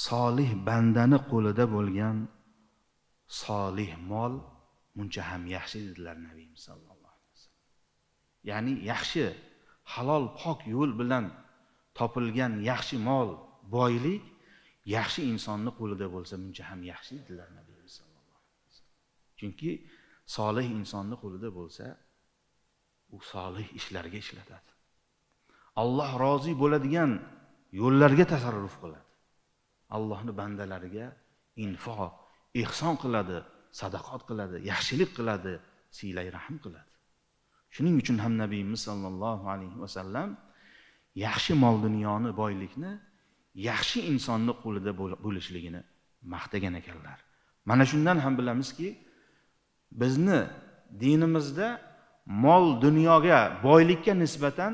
Solih bandani qo'lida bo'lgan solih mol muncha ham yaxshi dedilar Nabiyimiz sallallohu alayhi vasallam. Ya'ni yaxshi, halol, pok yo'l bilan topilgan yaxshi mol, boylik yaxshi insonni qo'lida bo'lsa muncha ham yaxshi dedilar Nabiyimiz sallallohu alayhi vasallam. Chunki solih insonni qo'lida bo'lsa, u solih ishlarga ishlatadi. Alloh rozi bo'ladigan yo'llarga tasarruf qiladi. Allohning bandalariga infoq, ihson qiladi, sadaqat qiladi, yaxshilik qiladi, silay rahm qiladi. Shuning uchun ham Nabiyimiz sallallohu alayhi vasallam yaxshi mol dunyoni, boylikni yaxshi insonni qo'lida bo'lishligini maqtagan ekanlar. Mana shundan ham bilamizki, bizni dinimizda mol dunyoga, boylikka nisbatan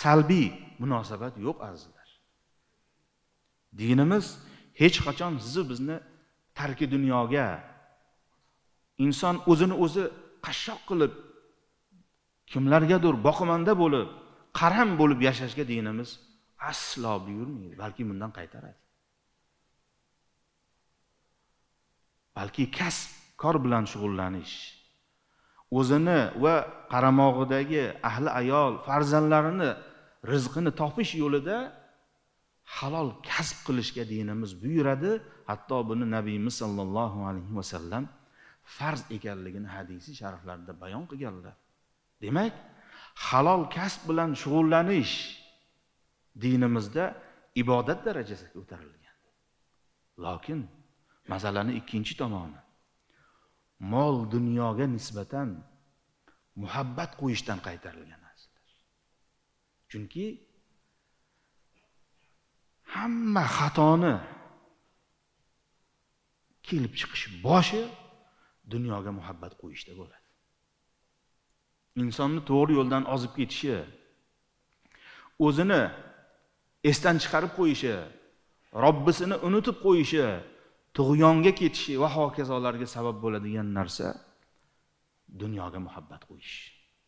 salbiy munosabat yo'q azizlar. Dinimiz hech qachon sizni bizni tarki dunyoga, inson o'zini o'zi qashshoq qilib, kimlargadir boqimanda bo'lib, qaram bo'lib yashashga dinimiz aslo buyurmaydi, balki bundan qaytaradi. Balki kasb, kor bilan shug'ullanish, o'zini va qaramog'idagi ahli ayol, farzandlarini rizqini topish yo'lida halol kasb qilishga dinimiz buyuradi. Hatto buni Nabiyimiz sallallohu alayhi vasallam farz ekanligini hadisi shariflarda bayon qilganlar. Demak, halol kasb bilan shug'ullanish dinimizda ibodat darajasiga ko'tarilgan. Lekin masalani ikkinchi tomoni, mol dunyoga nisbatan muhabbat qo'yishdan qaytarilgan azizlar. Chunki hamma xatoni kelib chiqish boshi dunyoga muhabbat qo'yishda bo'ladi. Insonni to'g'ri yo'ldan ozib ketishi, o'zini esdan chiqarib qo'yishi, Robbisini unutib qo'yishi, tug'yonga ketishi va hokazolarga sabab bo'ladigan narsa dunyoga muhabbat qo'yish.